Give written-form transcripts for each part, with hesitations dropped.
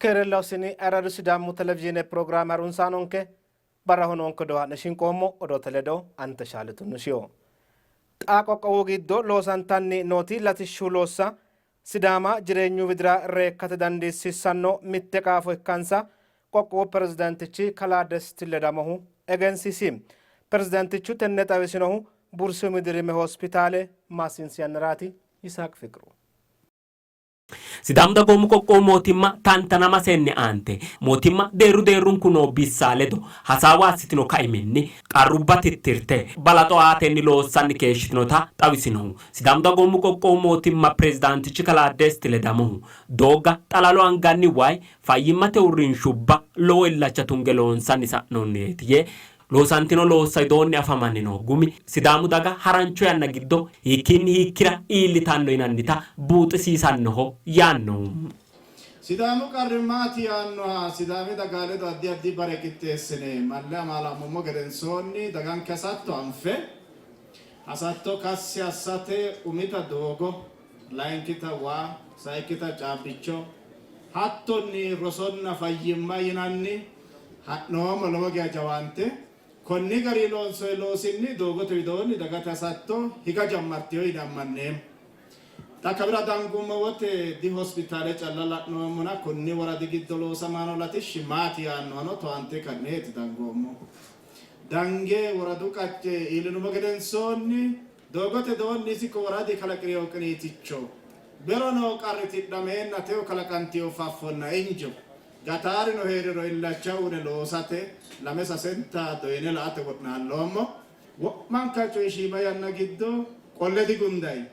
Keerella Hossini Ayirradu Sidaamu Televizhiine pirogiraame harunsaanonke barraho noonke odoo haa'ne shinqoommo odoote ledo ante shaale tunnushiyo. Xaa qoqqowu giddo loosantanni nooti latishshu loossa Sidaama jireenyu widira reekkate dandiissiissanno mitte qaafo ikkansa qoqqowu pirezidaantichi kalaa Desti Ledamohu egensiisi. Pirezidaantichu tenne xawisinohu Bursi Umi Dirimi Hospitaale maassiinsi yannaraati. Yisaaq Fiqru. Sidaamu Dagoomu Qoqqowu Mootimma tantanamasenni aante mootimma deerru deerrunku noo bissa ledo hasaawa assitino kaiminni qarrubba tittirte balaxo aatenni loossanni keeshshitinota xawisinohu Sidaamu Dagoomu Qoqqowu Mootimma Pirezidaantichi Kalaa Desti Ledamohu, doogga, xalalu anganni waay, fayyimmate uurrinshubba lowo illacha tunge loonsanni sa'noonnireeti yee, Loosantino loossa widoonni afamanni noo gumi Sidaamu daga harancho yanna giddo hiikkiinni hiikkira iillitanno yinannita buuxisiisannoho yaanno. Sidaamu qarri maati yaannoha Sidaami daga ledo addi addi bare qixxeessine malle amaalammummo gedensoonni daganke hasatto anfe hasatto kassi assate umita doogo, layinkita waa, sayikkita caabbicho hattonni rosonna fayyimma yinanni ha'noommo lowo geya jawaante. Konni garinni loonsoonni loosinni doogote widoonni dagate hasatto higa jammartino yine ammanneemmo. Xa kawira dangummo wote di hospitaale calla la'noommona konni woradi giddo loosamano latishshi maati yaannohano towaante ka'neeti dangoommohu. Dange woradu qacce iillinummo gedensoonni doogote doonni isi ko woradi kalaqirino qiniiticho bero noo qarri tidhameenna teyo kalaqantino faffonna injo Gataarino hee'riro illacha uyne loosate lame sasenta doyine la''ate wo'naalloommo. Wo'manka coye shiima yanna giddo qolle digundanni.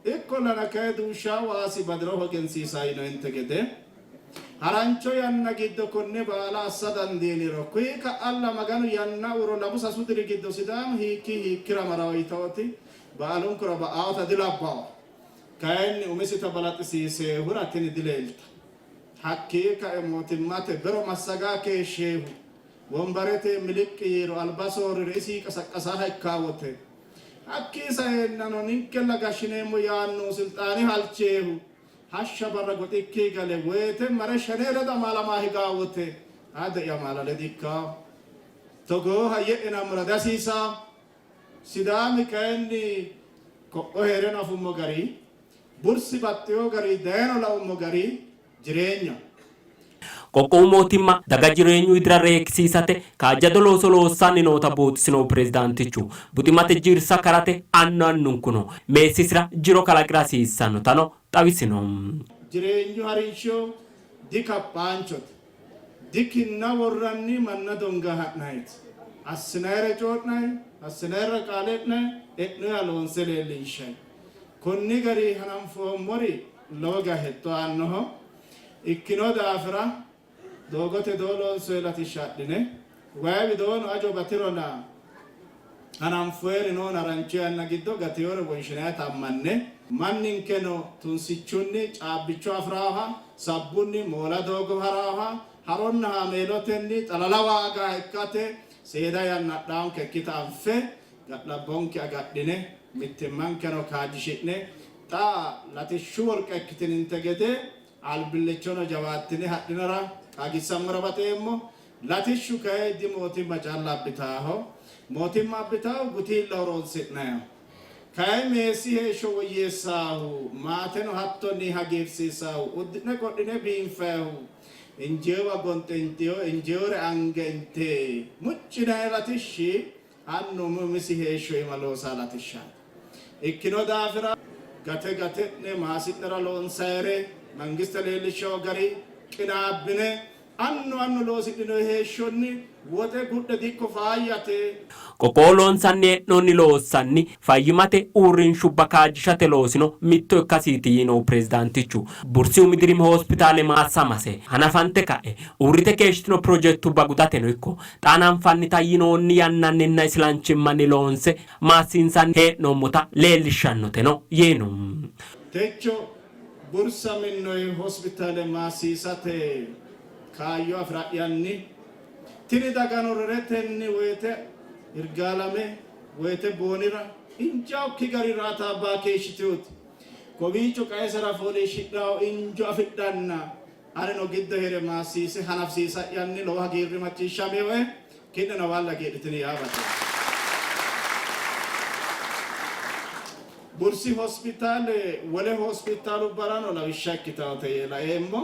Ikkollana kayi duushsha waasi badiroho egensiisanno yinoyinte gede, harancho yanna giddo konne baala assa dandiiniro, kuyi ka'alla Maganu yanna uyro lamu sasu diri giddo Sidaamu hiikkii hiikkira marawo yitooti baalunkura ba'aota dilabbawo. Kayinni umisita balaxisiiseehura tini dileelta. Hakkii kae mootimmate bero massaga keeshsheehu wombarete miliqqi yiiro alba soorrire isii qasaqqasaha ikkaa wote, hakkii saeennano ninkella gashshineemmo yaannohu silxaane halcheehu hashsha barra goxikkii gale woyte mare Shenee ledo amaalamaa higaa wote ade'ya maalale dikkaawo. Togooha ye'inammora dihasiisaawo. Sidaami kayinni ko'o hee'reno afummo gari Bursi baxxeewo gari dayino laummo gari jireenyaho. Qoqqowu mootimma daga jireenyu widira reekkisiisate kaajjado looso loossanni noota buuxisinohu pirezidaantichu, buximate jirsa karate annu annunkuno meessisira jiro kalaqi'ra hasiissannotano xawisino. Jireenyu harinsho di kaphaanchote, di kinna worranni manna donga ha'nayite. Assinayire coo'nay, assinayirira qaale e'nay, e'noyiha loonse leellinshay. Konni garinni hananfoommori lowo geya hexxo aannoho. Ikkino daafira doogote doo loonsoyi latishsha adhine wayi widoono ajo batirona hananfoyiri noona harancho yanna giddo gateyoore wonshinayita ammanne manninkeno tunsichunni caabbicho afi'raaha, sabbunni moola doogo ha'raaha, haronna haameelotenni xalala waa agaha ikkate seeda yanna adhaankekkita anfe ga'labbonke agadhine mittimmankeno kaajjishi'ne xa latishshu wolqa ikkitininte gede albillichono jawaattine hadhinara qaagiissammora baxeemmo. Latishshu kay di mootimma calla abbitaaho. Mootimma abbitaahu gutiilla horoonsi'nayiho. Kay meessi heeshsho woyyeessaahu, maateno hattonni hagiirsiisaahu, uddi'ne qodhine biinfayihu, injeewa gonxe intiyo, injeewore ange inte muccinay latishshi Annu umi umisi heeshsho iima loosa latishshaati. Ikkino daafira gate gate'ne maasi'nera loonsayire mangiste leellishshawo gari qinaabbine annu annu loosidhinoyi heeshshonni woxe gudhe dikko faayyate. Qoqqowo loonsanni hee'noonni loossanni fayyimate uurrinshubba kaajjishate loosino mitto ikkasiiti yiinohu pirezidaantichu, Bursi umi dirimi hospitaale maassamase hanafante ka'e uurrite keeshshitino pirojekitubba gudateno ikko Xa hananfannita yinoonni yannanninna isilanchimmanni loonse maassiinsanni hee'noommota leellishshannoteno yiino. Techo Bursa minnoyi hospitaale maassiisate kaayyo afi'ra'yanni tini dagano reretenni woyte Yirgaalame, woyte Boonira injaawokki garinni raataabbaa keeshshitinoti kowiicho qaesera fooliishshidhanno injo afidhanna. Anino giddo hee're maassiise hanafisiisa'yanni lowo hagiirri macciishshaminoe, ki'neno hawalle hagiidhitini yaa baxeemmo. Bursi Hospitaale wole hospitaalubbarano lawishsha ikkitawote yee laeemmo.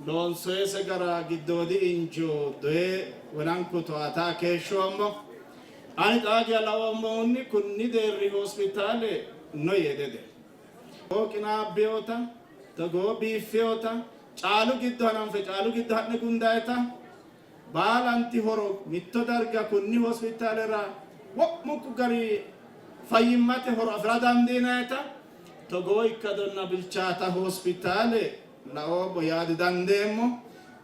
Loonsoyese gara giddoodi injo doye wonanku towaata keeshshoommo. Ani xaa geya laoommohunni kunni deerri hospitaale no yee dede. Togoo qinaabbinota, togoo biiffinota, caalu giddo hananfe caalu giddo ha'ne gundayita baalanti horo mitto darga kunni hospitaalera wo'munku gari fayyimmate horo afi'ra dandiinayita togoo ikkadonna bilchaata hospitaale laoommo yaa didandeemmo.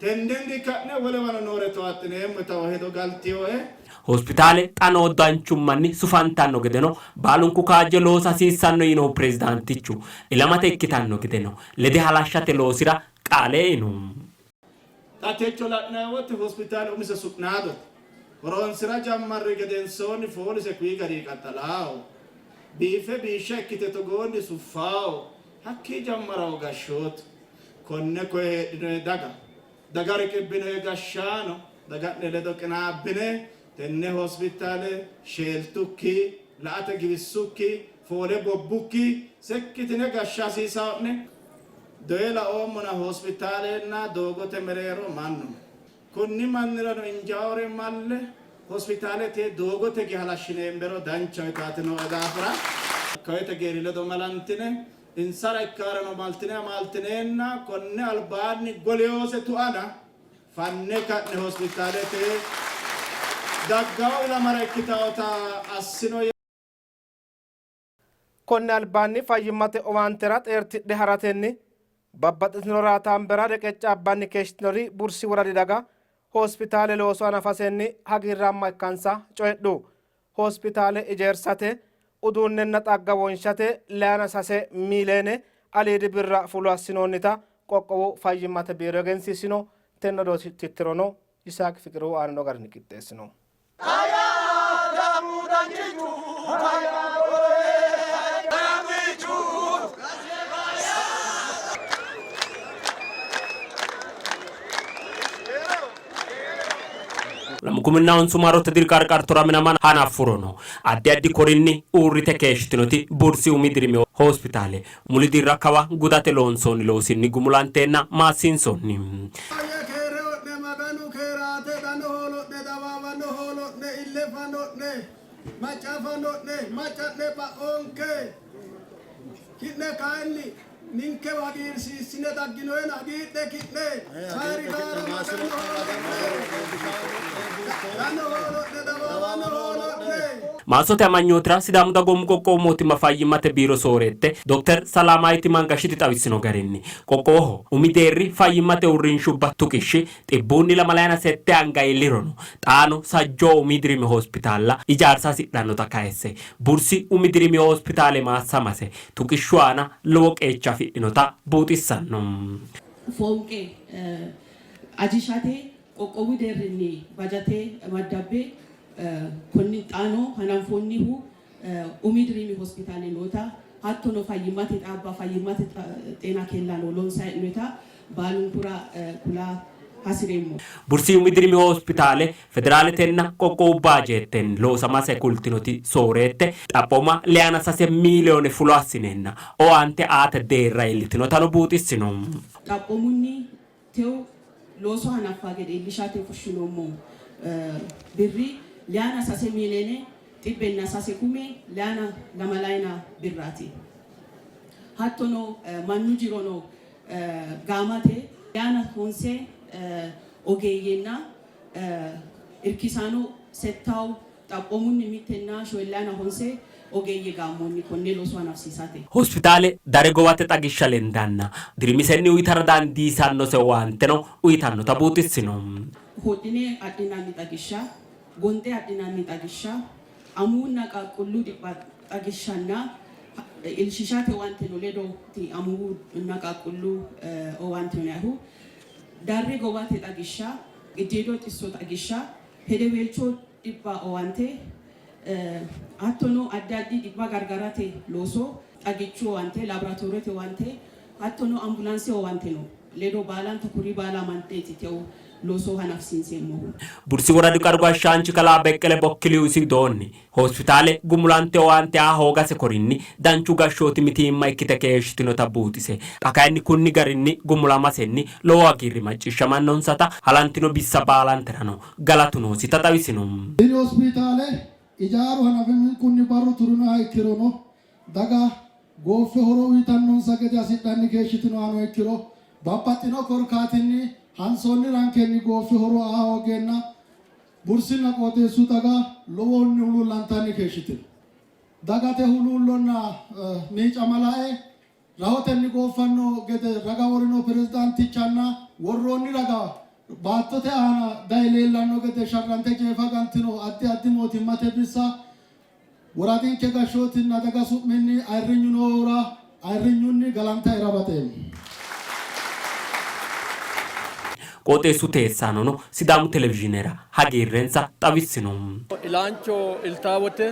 Tennenni ka'ne wolewano noore towaaxxineemmo yitanno hedo galtinoe. Hospitaale xa noo danchummanni sufantanno gedeno baalunku kaajje loosa hasiissanno yiinohu pirezidaantichu, ilamate ikkitanno gedeno lede halashshate loosira qaale eino. Xa techo la'nanni wote hospitaale umise su'naadote. Horoonsi'ra jammarri gedensoonni foolise kuyi garii qaxxalaaho. Biiffe biishsha ikkite togoonni suffaaho. Hakkii jammaraho gashshootu. Konne koye heedhinoyi daga, daga riqibbinoyi gashshaano, daga'ne ledo qinaabbine tenne hospitaale sheeltukki, la'ate giwissukki, foole bobbukki sekkitine gashsha hasiisao'ne. Doye laoommona hospitaalenna doogote mereero mannu no. Konni mannirano injaawore malle hospitaalete doogote ge halashshineemmero danchaho yitaati nooe daafira akkawaawete geeri ledo malantine insara ikkaareno maltine amaaltineenna konne albaanni goliyoose tuana fanne ka'ne hospitaalete daggawo ilamara ikkitaota assino. Konni albaanni fayyimmate owaantera xeertidhe haratenni babbaxxitino raataambera reqeccaabbanni keeshshitinori Bursi woradi daga hospitaale looso hanafasenni hagiirraamma ikkansa coyidhu. Hospitaale ijeersate, uduunnenna xagga wonshate leyana sase miileene aliidi birra fulo assinoonnita qoqqowu fayyimmate biiro egensiissino. Tenne odoo tittirono Yisaaq Fiqiru aanino garinni qixxeessino. Lamu kuminna honsu maarote diri qarqartora minama hanaffurono addi addi korinni uurrite keeshshitinoti Bursi umi dirimi hospitaale muli dirra kawa gudate loonsoonni loosinni gumulanteenna maassiinsoonni. Keere'ne Maganu keeraate dano hoolo'ne, dawaawano hoolo'ne, ille fano'ne, macca fano'ne, macca'ne ba'oonke. Ki'ne kayinni ninkewa hagiirsiissine dagginoyena hagiidhe ki'ne baarigaara Maganu hoolo'ne, dano hoolo'ne, dawaawano hoolo'ne. Maassote amanyootira Sidaamu Dagoomu Qoqqowu Mootimma Fayyimmate Biiro Sooreette Dokter Salaamaayiti Mangashiti xawissino garinni, qoqqowoho umi deerri fayyimmate uurrinshubba tuqishshi xibbuunni lamalayina sette anga iillirono xaano sajjoo umi dirimi hospitaalla ijaarsa hasidhannota kayisse, Bursi umi dirimi hospitaale maassamase tuqishshu aana lowo qeecha afidhinota buuxissanno. Foonqe ajishate qoqqowu deerrinni bajate maddabbe konni xaano hananfoonnihu umi dirimi hospitaale noota hattono fayyimmate xaabba fayyimmate xeena keellano loonsanni hee'noonnita baalunkura kula hasi'reemmo. Bursi umi dirimi hospitaale federaaletenna qoqqowu baajeettenni loosamase kultinoti sooreette, xaphooma leyana sase miiliyoone fulo assineenna owaante aate deerra iillitinotano buuxissino. Xaphoomunni tewo looso hanaffa gede iillishate fushshinoommo birri leyana sase miiliyoone xibbenna sase kume leyana lamalayina birraati. Hattono mannu jirono gaamate leyana honse ogeeyyenna irkisaano settawu xaphoomunni mittenna shoyillayina honse ogeeyye gaammoonni konne looso hanafisiisate. Hospitaale dare gowate xagishsha lendanna dirimisenni uytara dandiisannose owaanteno uytannota buuxissino. Hodhine adhinanni xagishsha, gonxe adhinanni xagishsha, amuwunna qaaqquullu dhibba xagishshanna ilshiishate owaanteno ledooti amuwunna qaaqquullu owaante yinannihu. Darre gowate xagishsha, giddiido xisso xagishsha, hedeweelcho dhibba owaante hattono addi addi dhibba gargarate looso, xagichu owaante, laaboraatoorete owaante hattono ambulaanse owaante no. ledo baalanta kuri baala amandeeti teo looso hanafisiinseemmohu. Bursi woradi qaru gashshaanchi kalaa Beqqele Bokkilihu isi widoonni, hospitaale gumulante owaante aa hoogase korinni danchu gashshooti mitiimma ikkite keeshshitinota buuxise, xa kayinni kunni garinni gumulamasenni lowo hagiirri macciishshamannonsata halantino bissa baalanterano galatu noosita xawisino. Tini hospitaale ijaaru hanafaminkunni barru turinoha ikkirono, daga gooffe horo uytannonsa gede hasidhanni keeshshitinohano ikkiro babbaxxino korkaatinni hansoonni rankenni gooffe horo aa hooggeenna Bursinna qooxeessu daga lowohunni huluullantanni keeshshitino. Dagate huluullonna miicama lae rahotenni gooffanno gede raga worino pirezidaantichanna worroonni raga baattote aana daye leellanno gede sharrante jeefa gantino addi addi mootimmate bissa Woradinke gashshootinna daga su'minni ayirrinyu noohura ayirrinyunni galantaera baxeemmo. Qooxeessu teessaanono Sidaamu Televizhiinera hagiirrensa xawissino. Ilaancho iltaawote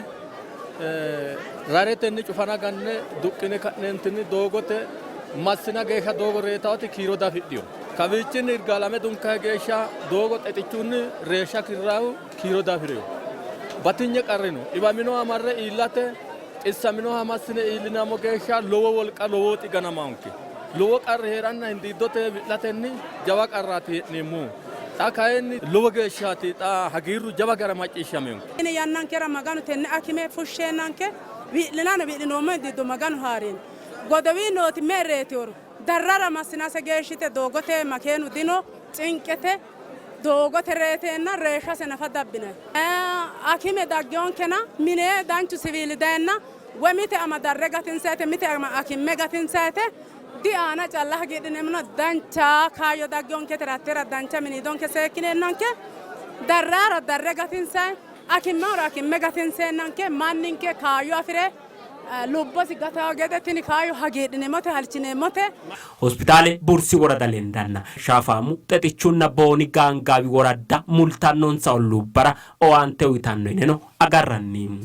raretenni cufana ganne duqqine ka'neentinni doogote massina geeshsha doogo reetaawoti kiiro dafidhino. Kawiichinni Irgaalame Dunkahe geeshsha doogo xexichunni reeshsha kirraahu kiiro diafi'rino. Batinye qarri no. Dhiwaminoha marre iillate, xissaminoha massine iillinammo geeshsha lowo wolqa, lowo woxi ganamaanke. Lowo qarri hee'ranna hindiiddote wi'latenni jawa qarraati hee'neemmohu. Xa kayinni lowo geeshshaati xa hagiirru jawa gara macciishshaminonke. Tini yannankera Maganu tenne akime fushsheennanke wi'linanni wi'linoommo hindiiddo Maganu haa'rino. Godowii nooti me''e reetiyoro darrara massinase geeshshite doogote makeenu dino, cinqete. Doogote reyiteenna reeshshase nafa dabbinanni. Akime daggeyonkena mine danchu siwiili dayenna woy mite ama darre gatinsayite mite ama akimme gatinsayite diaana calla hagiidhineemmona dancha kaayyo daggeyonketera hattera dancha miniidonke seekkineennanke darraara darre gatinsay akimmahura akimme gatinseennanke manninke kaayyo afi're lubbosi gatawo gede tini kaayyo hagiidhineemmote halchineemmote. Hospitaale Bursi worada lendanna Shaafaamu, Xexichunna Booni gaangaawi woradda multannonsa olluubbara owaante uytanno yineno agarranni.